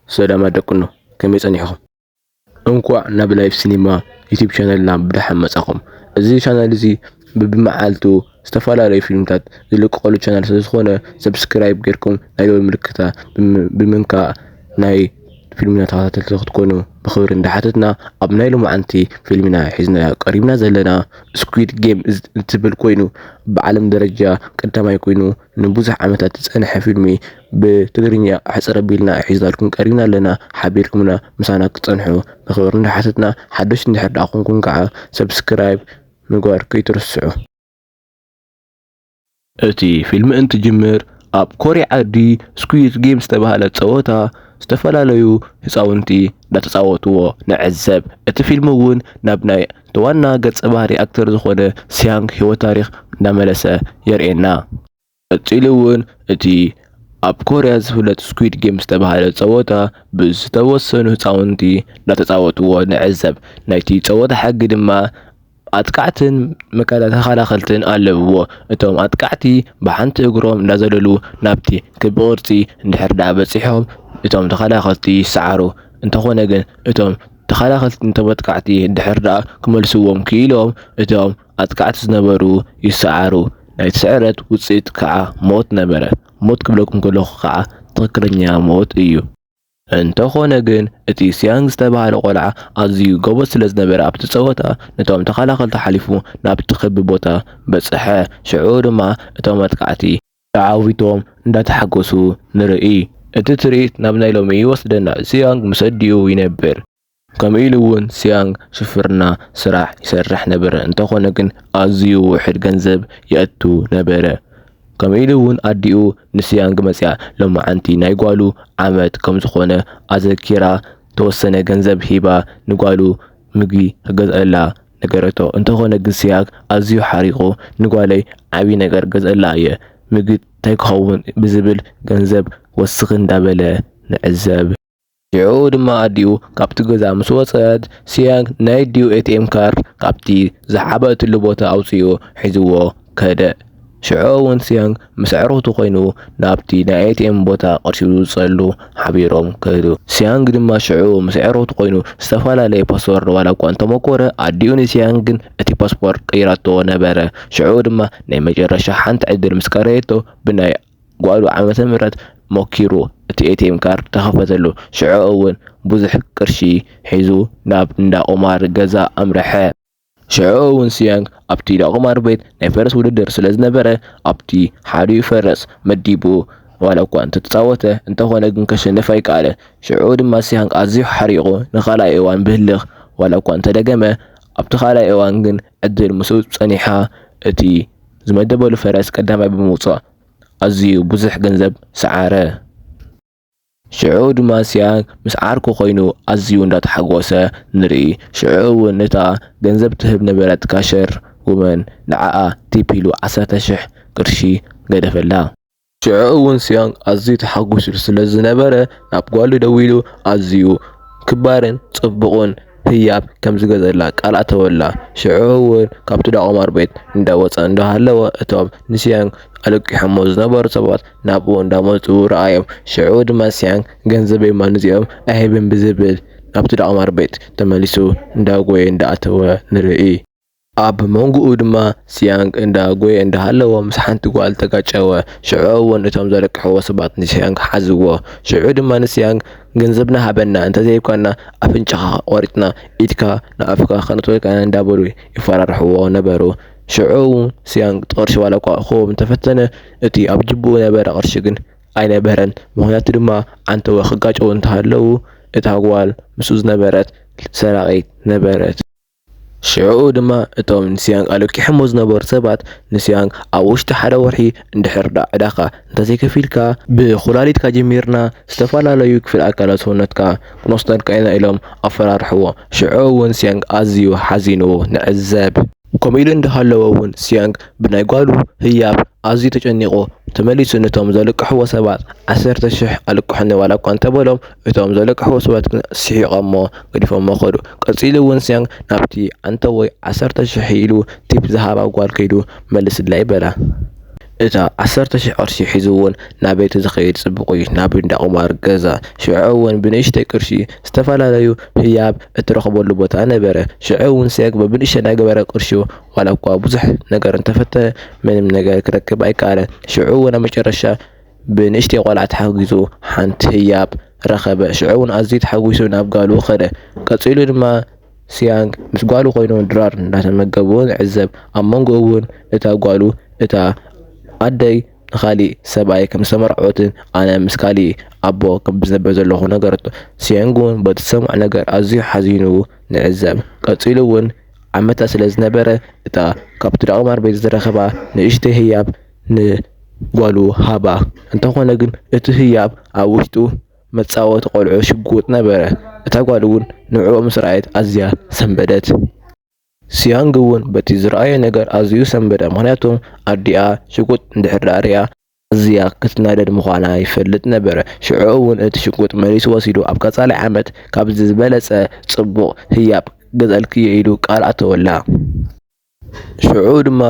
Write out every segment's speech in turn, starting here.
ሰላም ኣደቅኖ፣ ከመይ ጸኒሕኹም? እንኳዕ ናብ ላይፍ ሲኒማ ዩቲዩብ ቻነልና ብደሓን መጻኹም። እዚ ቻነል እዚ ብብመዓልቱ ዝተፈላለዩ ፊልምታት ዝልቀቐሉ ቻነል ስለ ዝኾነ፣ ሰብስክራይብ ጌርኩም ናይ ደወል ምልክታ ብም-፣ ብምንካእ ናይ ፊልምና ተኸታተልቲ ክትኮኑ ብኽብሪ እንዳሓተትና፣ ኣብ ናይ ሎማዓንቲ ፊልምና ሒዝና ቀሪብና ዘለና ስኩዊድ ጌም እዝ-፣ እንትብል ኮይኑ፣ ብዓለም ደረጃ ቀዳማይ ኮይኑ ንብዙሕ ዓመታት ዝጸንሐ ፊልሚ ብትግርኛ ሕጽር ኣቢልና ሒዝናልኩም ቀሪብና ኣለና። ሓቢርኩምና ምሳና ክትጸንሑ ብኽብሪ እንዳሓተትና፣ ሓደሽቲ እንድሕር ደኣ ኮንኩም ከዓ ሰብስክራይብ ምግባር ከይትርስዑ። እቲ ፊልም እንትጅምር፣ ኣብ ኮርያ ዓዲ ስኩዊድ ጌም ዝተባህለ ጸወታ ዝተፈላለዩ ህጻውንቲ እንዳተጻወትዎ ንዕዘብ። እቲ ፊልም እውን ናብ ናይ እቲ ዋና ገጸ ባህሪ ኣክተር ዝኾነ ሲያንግ ህይወት ታሪኽ እንዳመለሰ የርእየና። ቀጺሉ እውን እቲ ኣብ ኮርያ ዝፍለጥ ስኩዊድ ጌም ዝተባህለ ጸወታ ብዝተወሰኑ ህጻውንቲ እንዳተጻወትዎ ንዕዘብ። ናይቲ ጸወታ ሕጊ ድማ ኣጥቃዕትን መከላ-፣ ተኸላኸልትን ኣለውዎ። እቶም ኣጥቃዕቲ ብሓንቲ እግሮም እንዳዘለሉ ናብቲ ክቢ ቅርጺ እንድሕር ደኣ በጺሖም፣ እቶም ተኸላኸልቲ ይሰዓሩ። እንተኾነ ግን እቶም ተኸላኸልቲ ነቶም ኣጥቃዕቲ እንድሕር ደኣ ክመልስዎም ክኢሎም፣ እቶም ኣጥቃዕቲ ዝነበሩ ይሰዓሩ። ናይቲ ስዕረት ውጽኢት ከዓ ሞት ነበረ። ሞት ክብለኩም ከለኹ ከዓ ትኽክለኛ ሞት እዩ። እንተኾነ ግን እቲ ሲያንግ ዝተባህለ ቆልዓ ኣዝዩ ጎበዝ ስለ ዝነበረ ኣብቲ ጸወታ ነቶም ተኸላኸልቲ ሓሊፉ ናብቲ ክቢ ቦታ በጽሐ። ሽዑ ድማ እቶም ኣጥቃዕቲ ተዓዊቶም እንዳተሓጎሱ ንርኢ። እቲ ትርኢት ናብ ናይ ሎሚ ይወስደና። ሲያንግ ምስ ኣዲኡ ይነብር። ከምኡ ኢሉ እውን ሲያንግ ሽፍርና ስራሕ ይሰርሕ ነበረ፣ እንተኾነ ግን ኣዝዩ ውሑድ ገንዘብ የእቱ ነበረ። ከምኡ ኢሉ እውን ኣዲኡ ንሲያንግ መጺኣ ሎማዓንቲ ናይ ጓሉ ዓመት ከም ዝኾነ ኣዘኪራ፣ ተወሰነ ገንዘብ ሂባ ንጓሉ ምግቢ ክገዝኣላ ነገረቶ። እንተኾነ ግን ሲያንግ ኣዝዩ ሓሪቑ፣ "ንጓለይ ዓቢ ነገር ገዝኣላ እየ፣ ምግቢ እንታይ ክኸውን?" ብዝብል ገንዘብ ወስኽ እንዳበለ ንዕዘብ። ሽዑ ድማ ኣዲኡ ካብቲ ገዛ ምስ ወጸት፣ ሲያንግ ናይ ኣዲኡ ኤ ቲ ኤም ካርድ ካብቲ ዝሓበእትሉ ቦታ ኣውጺኡ ሒዝዎ ከደ። ሽዑ እውን ሲያንግ ምስ ኣዕሩኽቱ ኮይኑ ናብቲ ናይ ኤ ቲ ኤም ቦታ ቅርሺ ዝውጸሉ ሓቢሮም ከዱ። ሲያንግ ድማ ሽዑ ምስ ኣዕሩኽቱ ኮይኑ ዝተፈላለየ ፓስወርድ ዋላ እኳ እንተመኮረ፣ ኣዲኡ ንሲያንግ ግን እቲ ፓስወርድ ቀይራቶ ነበረ። ሽዑ ድማ ናይ መጨረሻ ሓንቲ ዕድል ምስ ቀረየቶ፣ ብናይ ጓሉ ዓመተ ምህረት ሞኪሩ እቲ ኤ ቲ ኤም ካርድ ተኸፈተሉ። ሽዑ እውን ብዙሕ ቅርሺ ሒዙ ናብ እንዳ ቁማር ገዛ ኣምረሐ። ሽዑ እውን ሲያንግ ኣብቲ እንዳ ቁማር ቤት ናይ ፈረስ ውድድር ስለ ዝነበረ፣ ኣብቲ ሓዲኡ ፈረስ መዲቡ ዋላ እኳ እንተተጻወተ፣ እንተኾነ ግን ከሸንፍ ኣይከኣለ። ሽዑ ድማ ሲያንግ ኣዝዩ ሓሪቑ ንኻልኣይ እዋን ብህልኽ ዋላ እኳ እንተደገመ፣ ኣብቲ ካልኣይ እዋን ግን ዕድል ምስኡ ጸኒሓ፣ እቲ ዝመደበሉ ፈረስ ቀዳማይ ብምውጻእ ኣዝዩ ብዙሕ ገንዘብ ሰዓረ። ሽዑ ድማ ሲያንግ ምስ ዓርኩ ኮይኑ ኣዝዩ እንዳተሓጎሰ ንርኢ። ሽዑ እውን ነታ ገንዘብ ትህብ ነበረት ካሸር ውመን ንዓኣ ቲፕ ኢሉ ዓሰርተ ሽሕ ቅርሺ ገደፈላ። ሽዑ እውን ሲያንግ ኣዝዩ ተሓጒሱ ስለ ዝነበረ ናብ ጓሉ ደዊሉ ኣዝዩ ክባርን ጽቡቕን ህያብ ከም ዝገዝኣላ ቃል ኣተወላ። ሽዑ እውን ካብቲ ዳቆማር ቤት እንዳወጸ እንዳሃለወ እቶም ንሲያንግ ኣለቂሖሞ ዝነበሩ ሰባት ናብኡ እንዳመጹ ረኣዮም። ሽዑ ድማ ሲያንግ ገንዘበይ እማ ንዚኦም ኣይህብን ብዝብል ናብቲ ዳቆማር ቤት ተመሊሱ እንዳጎየ እንዳኣተወ ንርኢ። ኣብ መንጎኡ ድማ ሲያንግ እንዳ ጎየ እንዳሃለወ ምስ ሓንቲ ጓል ተጋጨወ። ሽዑ እውን እቶም ዘለቅሕዎ ሰባት ንሲያንግ ሓዝዎ። ሽዑ ድማ ንሲያንግ ገንዘብና ሃበና፣ እንተዘይብካና ኣፍንጫኻ ቆሪጥና ኢድካ ንኣፍካ ከነእትወልካ ኢና እንዳበሉ ይፈራርሕዎ ነበሩ። ሽዑ እውን ሲያንግ ቅርሺ ዋላ እኳ ክህቦም እንተፈተነ፣ እቲ ኣብ ጅብኡ ነበረ ቅርሺ ግን ኣይነበረን። ምኽንያቱ ድማ ዓንተወ ክጋጨው እንተሃለዉ እታ ጓል ምስኡ ዝነበረት ሰራቒት ነበረት። ሽዑ ድማ እቶም ንሲያንግ ኣለቂሖሞ ዝነበሩ ሰባት ንሲያንግ ኣብ ውሽጢ ሓደ ወርሒ እንድሕር ደኣ ዕዳኻ እንተዘይከፊልካ ብኩላሊትካ ጀሚርና ዝተፈላለዩ ክፍሊ ኣካላት ሰውነትካ ክንወስደልካ ኢና ኢሎም ኣፈራርሕዎ። ሽዑ እውን ሲያንግ ኣዝዩ ሓዚኑ ንዕዘብ። ከምኡ ኢሉ እንዳሃለወ እውን ሲያንግ ብናይ ጓሉ ህያብ ኣዝዩ ተጨኒቑ ተመሊሱ ነቶም ዘለቅሕዎ ሰባት ዓሰርተ ሽሕ ኣለቅሑኒ ዋላ እኳ እንተበሎም እቶም ዘለቅሕዎ ሰባት ግን ስሒቖሞ ገዲፎሞ ከዱ። ቀጺሉ እውን ሲያንግ ናብቲ ዓንተወይ ዓሰርተ ሽሕ ኢሉ ቲፕ ዝሃባ ጓል ከይዱ መልስለይ በላ። እታ ዓሰርተ ሽሕ ቅርሺ ሒዙ እውን ናበይ ተዝኸይድ ጽቡቕ እዩ፣ ናብ እንዳ ቁማር ገዛ። ሽዑ እውን ብንእሽተይ ቅርሺ ዝተፈላለዩ ህያብ እትረኽበሉ ቦታ ነበረ። ሽዑ እውን ሲያንግ ብብንእሽተይ እናገበረ ቅርሹ ዋላ እኳ ብዙሕ ነገር እንተፈተነ ምንም ነገር ክረክብ ኣይከኣለን። ሽዑ እውን ኣብ መጨረሻ ብንእሽተይ ቆልዓ ተሓጊዙ ሓንቲ ህያብ ረኸበ። ሽዑ እውን ኣዝዩ ተሓጒሱ ናብ ጋሉ ኸደ። ቀጺሉ ድማ ሲያንግ ምስ ጓሉ ኮይኑ ድራር እንዳተመገቡ ንዕዘብ። ኣብ መንጎ እውን እታ ጓሉ እታ ኣደይ ንኻሊእ ሰብኣይ ከም ዝተመርዐወትን ኣነ ምስ ካሊእ ኣቦ ከም ዝነብር ዘለኹ ነገረቶ። ሲያንግ እውን በቲ ዝሰምዖ ነገር ኣዝዩ ሓዚኑ ንዕዘብ። ቀጺሉ እውን ዓመታ ስለ ዝነበረ እታ ካብቲ ዳቁማር ቤት ዝረኸባ ንእሽተይ ህያብ ንጓሉ ሃባ። እንተኾነ ግን እቲ ህያብ ኣብ ውሽጡ መጻወቲ ቆልዑ ሽጉጥ ነበረ። እታ ጓል እውን ንዕኡ ምስ ረኣየት ኣዝያ ሰንበደት። ሲያንግ እውን በቲ ዝረኣዮ ነገር ኣዝዩ ሰንበደ፣ ምኽንያቱ ኣዲኣ ሽጉጥ እንድሕር ደኣ ሪኣ ኣዝያ ክትናደድ ምዃና ይፈልጥ ነበረ። ሽዑ እውን እቲ ሽጉጥ መሊሱ ወሲዱ ኣብ ቀጻሊ ዓመት ካብዚ ዝበለጸ ጽቡቕ ህያብ ገዛልክዮ ኢሉ ቃል ኣተወላ። ሽዑ ድማ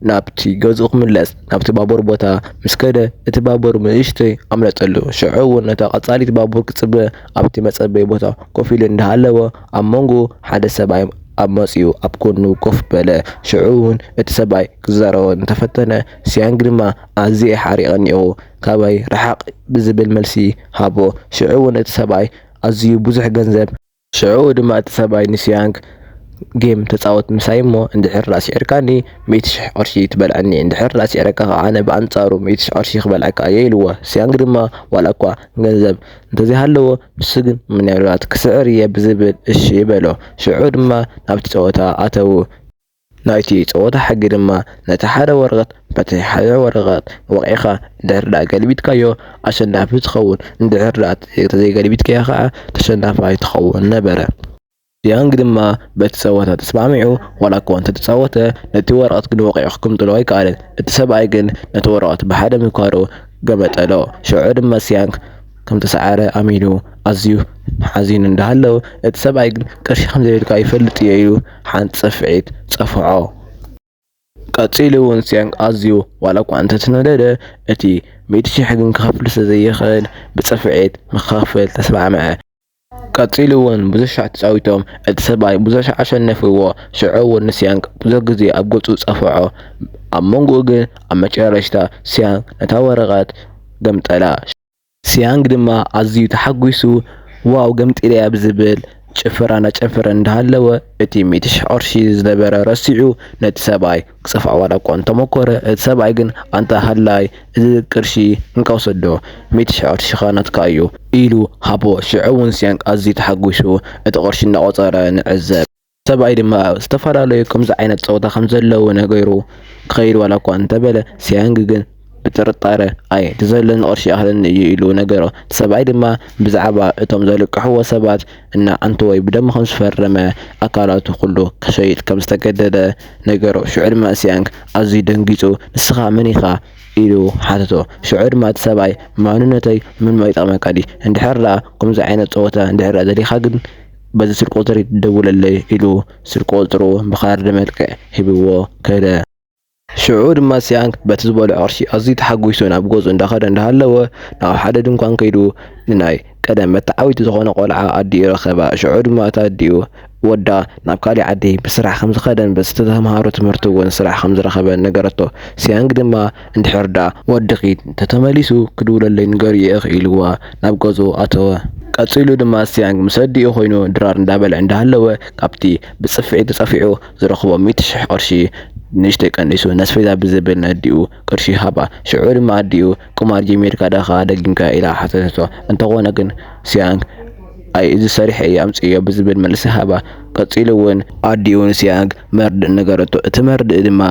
ናብቲ ገዝኡ ክምለስ ናብቲ ባቡር ቦታ ምስ ከደ እቲ ባቡር ንእሽተይ ኣምለጠሉ። ሽዑ እውን ነታ ቀጻሊት ባቡር ክጽበ ኣብቲ መጸበይ ቦታ ኮፍ ኢሉ እንዳሃለወ ኣብ መንጎ ሓደ ሰብኣይ ኣብ መጺኡ ኣብ ጎኑ ኮፍ በለ። ሽዑ እውን እቲ ሰብኣይ ክዛረቦ እንተፈተነ ሲያንግ ድማ ኣዝየ ሓሪቐ እኒኦ ካባይ ርሓቕ ብዝብል መልሲ ሃቦ። ሽዑ እውን እቲ ሰብኣይ ኣዝዩ ብዙሕ ገንዘብ ሽዑ ድማ እቲ ሰብኣይ ንሲያንግ ጌም ተጻወት ምሳይ እሞ እንድሕር ደኣ ስዒርካኒ ሚእቲ ሽሕ ቅርሺ ትበልዐኒ፣ እንድሕር ደኣ ስዒረካ ከኣ ኣነ ብኣንጻሩ ሚእቲ ሽሕ ቅርሺ ክበልዐካ እየ ኢልዎ። ሲያንግ ድማ ዋላ እኳ ገንዘብ እንተዘይሃለዎ ንሱ ግን ምናልባት ክስዕር እየ ብዝብል እሺ በሎ። ሽዑ ድማ ናብቲ ጸወታ ኣተዉ። ናይቲ ጸወታ ሕጊ ድማ ነቲ ሓደ ወረቐት በቲ ሓደ ወረቐት ወቒዕኻ እንድሕር ደኣ ገልቢጥካዮ ኣሸናፊ ትኸውን፣ እንድሕር ደኣ ተዘይገልቢጥካዮ ኸዓ ተሸናፋይ ትኸውን ነበረ። ሲያንግ ድማ በቲ ጸወታ ተስማዕሚዑ ዋላ እኳ እንተተጻወተ ነቲ ወረቐት ግን ወቒዑ ክግምጥሎ ኣይከኣለን። እቲ ሰብኣይ ግን ነቲ ወረቐት ብሓደ ምንኳሩ ገመጠሎ። ሽዑ ድማ ሲያንግ ከም ተሰዓረ ኣሚኑ ኣዝዩ ሓዚኑ እንዳሃለወ እቲ ሰብኣይ ግን ቅርሺ ከም ዘየብልካ ይፈልጥ እየ ኢሉ ሓንቲ ጽፍዒት ጸፍዖ። ቀጺሉ እውን ሲያንግ ኣዝዩ ዋላ እኳ እንተተናደደ እቲ ሚእቲ ሽሕ ግን ክኸፍል ስለ ዘይኽእል ብጽፍዒት ንክኸፍል ተስማዕምዐ። ቀጺሉ እውን ብዙሕ ሻዕ ተጻዊቶም እቲ ሰብኣይ ብዙሕ ሻዕ ኣሸነፍዎ። ሽዑ እውን ንሲያንግ ብዙሕ ግዜ ኣብ ገጹ ጸፍዖ። ኣብ መንጎኡ ግን ኣብ መጨረሽታ ሲያንግ ነታ ወረቐት ገምጠላ። ሲያንግ ድማ ኣዝዩ ተሓጒሱ ዋው ገምጢለያ ብዝብል ጭፈራ እናጨፈረ እንዳሃለወ እቲ ሚእቲ ሽሕ ቅርሺ ዝነበረ ረሲዑ ነቲ ሰብኣይ ክጸፍዖ ዋላ እኳ እንተመኮረ እቲ ሰብኣይ ግን ኣንታ ሃላይ እዚ ቅርሺ እንካ ውሰዶ ሚእቲ ሽሕ ቅርሺ ኸኣ ናትካ እዩ ኢሉ ሃቦ። ሽዑ እውን ሲያንግ ኣዝዩ ተሓጒሱ እቲ ቅርሺ እናቖጸረ ንዕዘብ። ሰብኣይ ድማ ዝተፈላለዩ ከምዚ ዓይነት ጸወታ ከም ዘለዉ ነገሩ ክኸይድ ዋላ እኳ እንተበለ፣ ሲያንግ ግን ብጥርጣረ፣ ኣይ፣ እቲ ዘለኒ ቅርሺ ይኣኽለኒ እዩ ኢሉ ነገሮ። እቲ ሰብኣይ ድማ ብዛዕባ እቶም ዘልቅሕዎ ሰባት እና ኣንተ ወይ ብደሙ ከም ዝፈረመ ኣካላቱ ኩሉ ክሸይጥ ከም ዝተገደደ ነገሮ። ሽዑ ድማ ሲያንግ ኣዝዩ ደንጊጹ፣ ንስኻ መን ኢኻ? ኢሉ ሓተቶ። ሽዑ ድማ እቲ ሰብኣይ ማንነተይ ምንም ኣይጠቕመካ ድዩ? እንድሕር ደኣ ከምዚ ዓይነት ጸወታ እንድሕር ደኣ ደሊኻ ግን በዚ ስልኪ ቁጽሪ ደውለለይ ኢሉ ስልኪ ቁጽሩ ብካርድ መልክዕ ሂብዎ ከደ። ሽዑ ድማ ሲያንግ በቲ ዝበልዖ ቅርሺ ኣዝዩ ተሓጒሱ ናብ ገዝኡ እንዳኸደ እንዳሃለወ ናብ ሓደ ድንኳን ከይዱ ንናይ ቀደም መተዓቢቲ ዝኾነ ቆልዓ ኣዲኡ ረኸባ። ሽዑ ድማ እታ ኣዲኡ ወዳ ናብ ካሊእ ዓዲ ብስራሕ ከም ዝኸደን በቲ ዝተምሃሮ ትምህርቲ እውን ስራሕ ከም ዝረኸበን ነገረቶ። ሲያንግ ድማ እንድሕር ደኣ ወድኺ እንተተመሊሱ ክድውለለይ ንገርዮ ኢኺ ኢልዋ ናብ ገዝኡ ኣተወ። ቀጺሉ ድማ ሲያንግ ምስ ኣዲኡ ኮይኑ ድራር እንዳበልዐ እንዳሃለወ ካብቲ ብጽፍዒ ተጸፊዑ ዝረኽቦ ሚእቲ ሽሕ ቅርሺ ንእሽተይ ቀኒሱ ነስፌዛ ብዝብል ነዲኡ ቅርሺ ሃባ። ሽዑ ድማ ኣዲኡ ቁማር ጀሚርካ ዳኻ ደጊምካ ኢላ ሓተተቶ። እንተኾነ ግን ሲያንግ ኣይ እዚ ሰሪሐ እየ ኣምጽዮ ብዝብል መልሲ ሃባ። ቀጺሉ እውን ኣዲኡ ንሲያንግ መርድእ ነገረቶ። እቲ መርድእ ድማ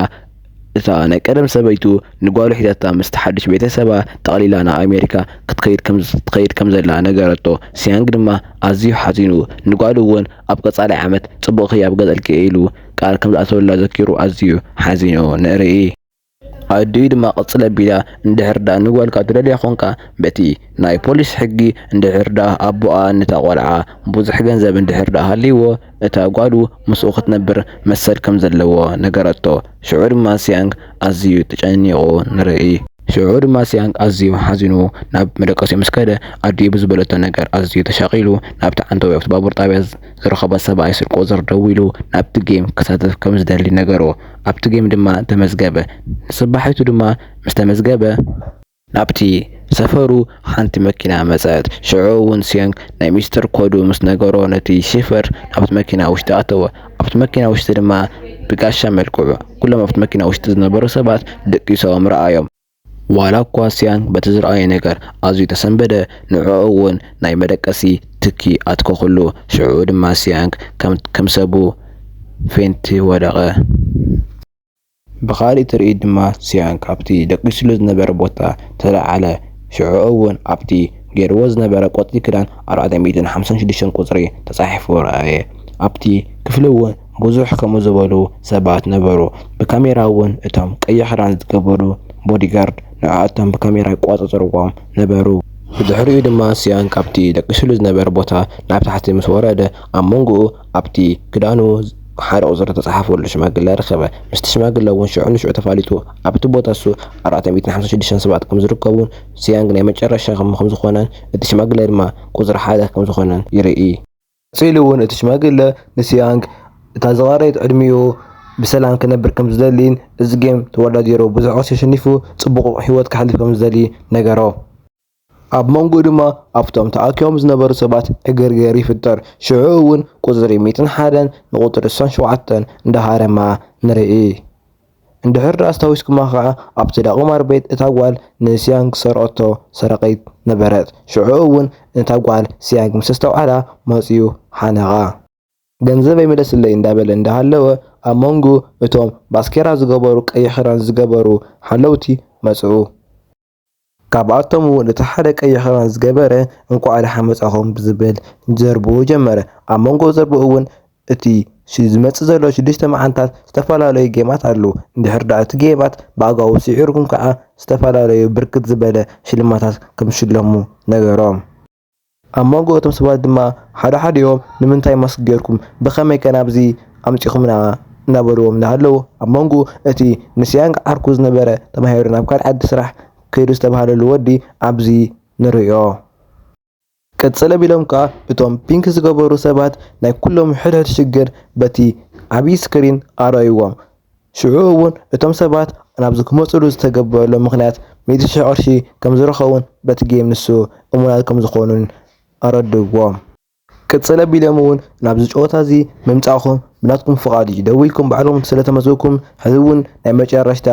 እታ ናይ ቀደም ሰበይቱ ንጓሉ ሒዛታ ምስቲ ሓድሽ ቤተሰባ ጠቕሊላ ናብ ኣሜሪካ ክትከይድ ከም ትኸይድ ከም ዘላ ነገረቶ። ሲያንግ ድማ ኣዝዩ ሓዚኑ ንጓሉ እውን ኣብ ቀጻሊ ዓመት ጽቡቕ ህያብ ገጸልኪ ኢሉ ቃል ከም ዝኣተወላ ዘኪሩ ኣዝዩ ሓዚኑ ንርኢ። ኣዲኡ ድማ ቅጽል ኣቢላ፣ እንድሕር ደኣ ንጓልካ ትደልያ ኾንካ፣ በቲ ናይ ፖሊስ ሕጊ፣ እንድሕር ደኣ ኣቦኣ ነታ ቆልዓ ብዙሕ ገንዘብ እንድሕር ደኣ ሃልይዎ፣ እታ ጓሉ ምስኡ ክትነብር መሰል ከም ዘለዎ ነገረቶ። ሽዑ ድማ ሲያንግ ኣዝዩ ተጨኒቑ ንርኢ። ሽዑ ድማ ሲያንግ ኣዝዩ ሓዚኑ ናብ መደቀሲኡ ምስ ከደ፣ ኣዲኡ ብዝበለቶ ነገር ኣዝዩ ተሻቒሉ፣ ናብቲ ዓንተቦ ኣብቲ ባቡር ጣብያ ዝረኸቦ ሰብኣይ ስልኪ ቁጽሪ ደዊሉ፣ ናብቲ ጌም ክሳተፍ ከም ዝደሊ ነገሮ። ኣብቲ ጌም ድማ ተመዝገበ። ንጽባሒቱ ድማ ምስ ተመዝገበ፣ ናብቲ ሰፈሩ ሓንቲ መኪና መጸት። ሽዑ እውን ሲያንግ ናይ ሚስጥር ኮዱ ምስ ነገሮ፣ ነቲ ሺፈር ናብቲ መኪና ውሽጢ ኣተወ። ኣብቲ መኪና ውሽጢ ድማ ብጋሻ መልክዑ ኩሎም ኣብቲ መኪና ውሽጢ ዝነበሩ ሰባት ደቂሶም ረኣዮም። ዋላ እኳ ሲያንግ በቲ ዝረኣዮ ነገር ኣዝዩ ተሰንበደ፣ ንዕኡ እውን ናይ መደቀሲ ትኪ ኣትከኹሉ። ሽዑ ድማ ሲያንግ ከም፣ ከም ሰቡ ፌንት ወደቐ። ብኻልእ ትርኢት ድማ ሲያንግ ካብቲ ደቂስሉ ዝነበረ ቦታ ተለዓለ። ሽዑ እውን ኣብቲ ገይርዎ ዝነበረ ቆጽሊ ክዳን ኣርባዕተ ሚእትን ሓምሳን ሽዱሽተን ቁጽሪ ተጻሒፉ ረኣየ። ኣብቲ ክፍሊ እውን ብዙሕ ከምኡ ዝበሉ ሰባት ነበሩ። ብካሜራ እውን እቶም ቀይሕ ክዳን ዝገበሩ ቦዲጋርድ ንዕኣቶም ብካሜራ ይቆጻጸርዎም ነበሩ። ብድሕሪኡ ድማ ሲያንግ ካብቲ ደቂስሉ ዝነበረ ቦታ ናብ ታሕቲ ምስ ወረደ፣ ኣብ መንጎኡ ኣብቲ ክዳኑ ሓደ ቁጽሪ ተጻሓፈሉ ሽማግለ ረኸበ። ምስቲ ሽማግለ እውን ሽዑ ንሽዑ ተፋሊጡ። ኣብቲ ቦታ እሱ ኣርባዕተ ሚእትን ሓምሳን ሽዱሽተን ሰባት ከም ዝርከቡን ሲያንግ ናይ መጨረሻ ከም፣ ከም ዝኾነን እቲ ሽማግለ ድማ ቁጽሪ ሓደ ከም ዝኾነን ይርኢ። ቀጺሉ እውን እቲ ሽማግለ ንሲያንግ እታ ዝቐረየት ዕድሚኡ ብሰላም ክነብር ከም ዝደሊን እዚ ጌም ተወዳዲሩ ብዙሕ ቅርሺ ኣሸኒፉ ጽቡቕ ህይወት ከሕልፍ ከም ዝደሊ ነገሮ። ኣብ መንጎኡ ድማ ኣብቶም ተኣኪቦም ዝነበሩ ሰባት ዕግርግር ይፍጠር። ሽዑ እውን ቁጽሪ ሚእትን ሓደን ንቁጽሪ ስሳን ሸውዓተን እንዳሃረማ ንርኢ። እንድሕር ደኣ ኣስታዊስኩማ ኸዓ ኣብቲ ደኣ ቁማር ቤት እታ ጓል ንሲያንግ ዝሰርቐቶ ሰረቒት ነበረት። ሽዑ እውን እታ ጓል ሲያንግ ምስ ኣስተውዓላ መጺኡ ሓነቓ። ገንዘበይ ምለስለይ እንዳበለ እንዳሃለወ ኣብ መንጎ እቶም ባስኬራ ዝገበሩ ቀይሕ ክዳን ዝገበሩ ሓለውቲ መጽኡ። ካብኣቶም እውን እቲ ሓደ ቀይሕ ክዳን ዝገበረ እንቋዕ ደሓን መጻኹም ብዝብል ዘርብኡ ጀመረ። ኣብ መንጎ ዘርብኡ እውን እቲ ሽ-፣ ዝመጽእ ዘሎ ሽዱሽተ መዓልታት ዝተፈላለዩ ጌማት ኣሉ። እንድሕር ደኣ እቲ ጌማት ብኣግባቡ ስዒርኩም ከዓ ዝተፈላለዩ ብርክት ዝበለ ሽልማታት ከም ዝሽለሙ ነገሮም። ኣብ መንጎ እቶም ሰባት ድማ ሓደ ሓዲኦም ንምንታይ ማስክ ጌርኩም ብኸመይ ከ ናብዚ ኣምጺኹምና እናበልዎም እንዳሃለዉ ኣብ መንጎ እቲ ንሲያንግ ዓርኩ ዝነበረ ተማሂሩ ናብ ካልእ ዓዲ ስራሕ ከይዱ ዝተባህለሉ ወዲ ኣብዚ ንርእዮ። ቅጽል ኣቢሎም ከኣ እቶም ፒንክ ዝገበሩ ሰባት ናይ ኩሎም ሕድሕድ ሽግር በቲ ዓቢ ስክሪን ኣረኣይዎም። ሽዑ እውን እቶም ሰባት ናብዚ ክመጹሉ ዝተገበረሎም ምኽንያት ሚእቲ ሽሕ ቅርሺ ከም ዝረኸቡን በቲ ጌም ንሱ እሙናት ከም ዝኾኑን ኣረድእዎም። ቅጽል ኣቢሎም እውን ናብዚ ጨወታ እዚ ምምጻእኹም ብናትኩም ፍቓድ እዩ። ደዊልኩም ባዕልኹም ስለ ተመዝገብኩም ሕዚ እውን ናይ መጨረሽታ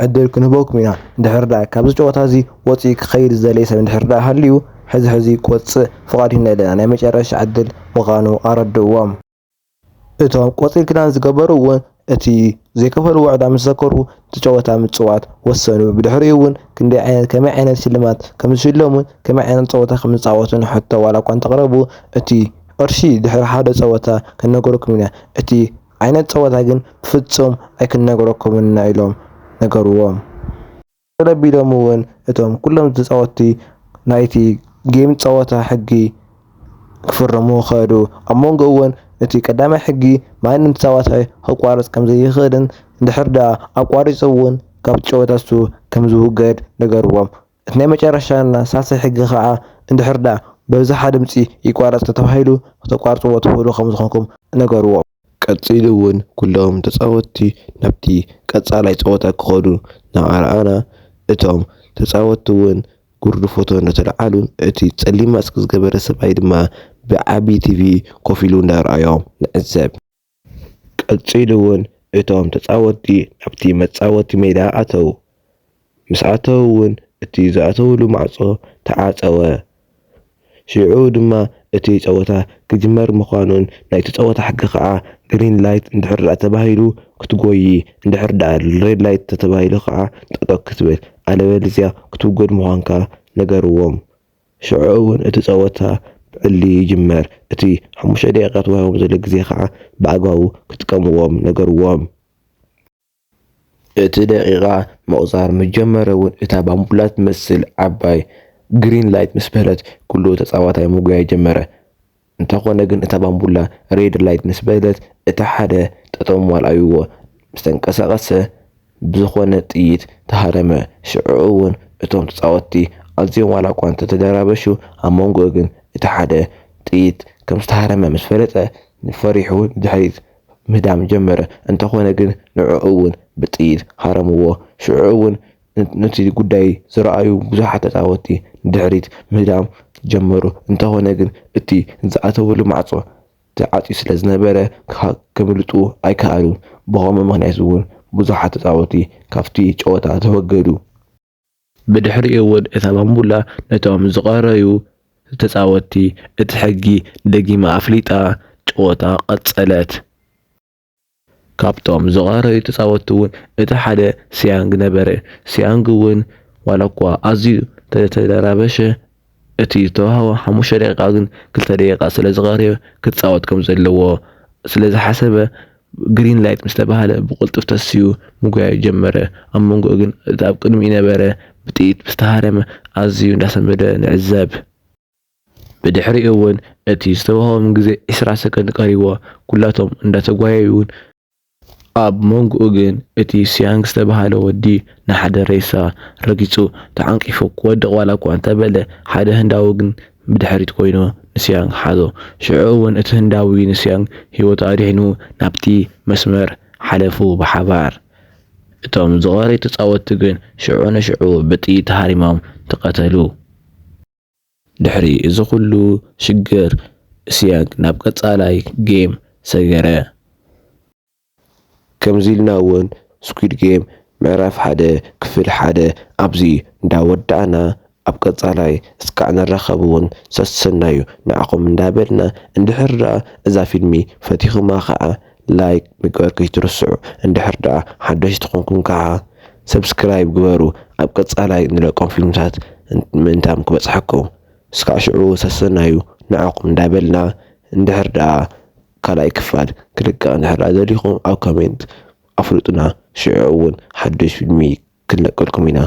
ዕድል ክንህበኩም ኢና። እንድሕር ደኣ ካብዚ ጨወታ እዚ ወጺኡ ክኸይድ ዝደለየ ሰብ እንድሕር ደኣ ሃልዩ ሕዚ ሕዚ ክወጽእ ፍቓድ ሂብና ኣለና። ናይ መጨረሽታ ዕድል ምዃኑ ኣረድእዎም። እቶም ቆጺል ክዳን ዝገበሩ እውን እቲ ዘይከፈልዎ ዕዳ ምስ ዘከሩ እቲ ጨወታ ምጽዋት ወሰኑ። ብድሕሪኡ እውን ክንደይ ዓይነት፣ ከመይ ዓይነት ሽልማት ከም ዝሽለሙን ከመይ ዓይነት ጸወታ ከም ዝጻወቱን ሕቶ ዋላ እኳ እንተቕረቡ፣ እቲ ቅርሺ ድሕሪ ሓደ ጸወታ ክንነግረኩም ኢና፣ እቲ ዓይነት ጸወታ ግን ብፍጹም ኣይክንነግረኩምን ኢና ኢሎም ነገርዎም። ተለቢዶም እውን እቶም ኩሎም ተጻወትቲ ናይቲ ጌም ጸወታ ሕጊ ክፍርሙ ከዱ። ኣብ መንጎ እውን እቲ ቀዳማይ ሕጊ ማንም ተጻዋታይ ክቋረጽ ከም ዘይኽእልን እንድሕር ደኣ ኣቋሪጹ እውን ካብቲ ጨወታ እሱ ከም ዝውገድ ነገርዎም። እቲ ናይ መጨረሻና ሳልሳይ ሕጊ ኸዓ እንድሕር ደኣ በብዝሓ ድምጺ ይቋረጽ ተተባሂሉ ክተቋርጽዎ ትኽእሉ ከም ዝኾንኩም ነገርዎም። ቀጺሉ እውን ኩሎም ተጻወትቲ ናብቲ ቀጻላይ ጸወታ ክኸዱ እናኣርኣና እቶም ተጻወትቲ እውን ጉርዲ ፎቶ እናተለዓሉን እቲ ጸሊም ማስክ ዝገበረ ሰብኣይ ድማ ብዓቢ ቲቪ ኮፍ ኢሉ እንዳረኣዮም ንዕዘብ። ቀጺሉ እውን እቶም ተጻወትቲ ናብቲ መጻወቲ ሜዳ ኣተዉ። ምስ ኣተዉ እውን እቲ ዝኣተዉሉ ማዕጾ ተዓጸወ። ሽዑ ድማ እቲ ጸወታ ክጅመር ምዃኑን ናይቲ ጸወታ ሕጊ ኸዓ ግሪን ላይት እንድሕር ደኣ ተባሂሉ ክትጎዪ፣ እንድሕር ደኣ ሬድ ላይት ተተባሂሉ ኸዓ ጠጠው ክትብል፣ ኣለበለዚያ ክትውገድ ምዃንካ ነገርዎም። ሽዑ እውን እቲ ጸወታ ብዕሊ ይጅመር። እቲ ሓሙሽተ ደቂቓ ተዋሂቦም ዘሎ ግዜ ኸዓ ብኣግባቡ ክጥቀምዎም ነገርዎም። እቲ ደቂቓ ምቑጻር ምስ ጀመረ እውን እታ ባምቡላ ትመስል ዓባይ ግሪን ላይት ምስ በለት ኩሉ ተጻዋታይ ምጉያይ ጀመረ። እንተኾነ ግን እታ ባምቡላ ሬድ ላይት ምስ በለት እቲ ሓደ ጠጠው ምባል ኣብይዎ ምስ ተንቀሳቐሰ ብዝኾነ ጥይት ተሃረመ። ሽዑ እውን እቶም ተጻወትቲ ኣዝዮም ዋላ እኳ እንተተደራበሹ ኣብ መንጎ ግን እቲ ሓደ ጥይት ከም ዝተሃረመ ምስ ፈለጠ ፈሪሑ ንድሕሪት ምህዳም ጀመረ። እንተኾነ ግን ንዕኡ እውን ብጥይት ሃረምዎ። ሽዑ እውን ነቲ ጉዳይ ዝረኣዩ ብዙሓት ተጻወትቲ ንድሕሪት ምህዳም ጀመሩ። እንተኾነ ግን እቲ ዝኣተውሉ ማዕጾ ተዓጽዩ ስለ ዝነበረ ከ- ከምልጡ ኣይከኣሉን። ብኸምኡ ምኽንያት እውን ብዙሓት ተጻወትቲ ካብቲ ጨወታ ተወገዱ። ብድሕሪኡ እውን እታ ባምቡላ ነቶም ዝቐረዩ ተጻወትቲ እቲ ሕጊ ደጊማ ኣፍሊጣ ጨወታ ቀጸለት። ካብቶም ዝቐረዩ ተጻወትቲ እውን እቲ ሓደ ሲያንግ ነበረ። ሲያንግ እውን ዋላ እኳ ኣዝዩ ተተደራበሸ እቲ ዝተዋህቦ ሓሙሽተ ደቂቓ ግን ክልተ ደቂቓ ስለ ዝቐረዮ ክጻወት ከም ዘለዎ ስለ ዝሓሰበ ግሪን ላይት ምስ ተባህለ ብቕልጡፍ ተሲኡ ምጉያይ ጀመረ። ኣብ መንጎኡ ግን እቲ ኣብ ቅድሚኡ ነበረ ብጥይት ዝተሃረመ ኣዝዩ እንዳሰንበደ ንዕዘብ። ብድሕሪኡ እውን እቲ ዝተዋህቦም ግዜ ዕስራ ሰከንድ ቀሪዎ ኩላቶም እንዳተጓየዩን ኣብ መንጎኡ ግን እቲ ሲያንግ ዝተባህለ ወዲ ንሓደ ሬሳ ረጊጹ ተዓንቂፉ ክወድቕ ዋላ እኳ እንተበለ ሓደ ህንዳዊ ግን ብድሕሪት ኮይኑ ንሲያንግ ሓዞ። ሽዑ እውን እቲ ህንዳዊ ንሲያንግ ህይወቱ ኣድሒኑ ናብቲ መስመር ሓለፉ ብሓባር። እቶም ዝቐረዩ ተጻወትቲ ግን ሽዑ ንሽዑ ብጥይት ተሃሪሞም ተቐተሉ። ድሕሪ እዚ ኩሉ ሽግር ሲያንግ ናብ ቀጻላይ ጌም ሰገረ። ከምዚ ኢልና እውን ስኩድ ጌም ምዕራፍ ሓደ ክፍል ሓደ ኣብዚ እንዳወዳእና ኣብ ቀጻላይ እስካዕ ንራኸብ እውን ሰሰናዩ ንዓኹም እንዳበልና እንድሕር ደኣ እዛ ፊልሚ ፈቲኹማ ከዓ ላይክ ምግባር ከይትርስዑ። እንድሕር ደኣ ሓደሽቲ ኮንኩም ከዓ ሰብስክራይብ ግበሩ። ኣብ ቀጻላይ ንለቆም ፊልምታት ምእንታም ክበጽሐኩም። እስካዕ ሽዑ ሰሰናዩ ንዓኹም እንዳበልና እንድሕር ደኣ ካልኣይ ክፋል ክልቀቕ እንድሕር ደኣ ደሊኹም ኣብ ኮሜንት ኣፍልጡና። ሽዑ እውን ሓድሽ ፊልሚ ክንለቀልኩም ኢና።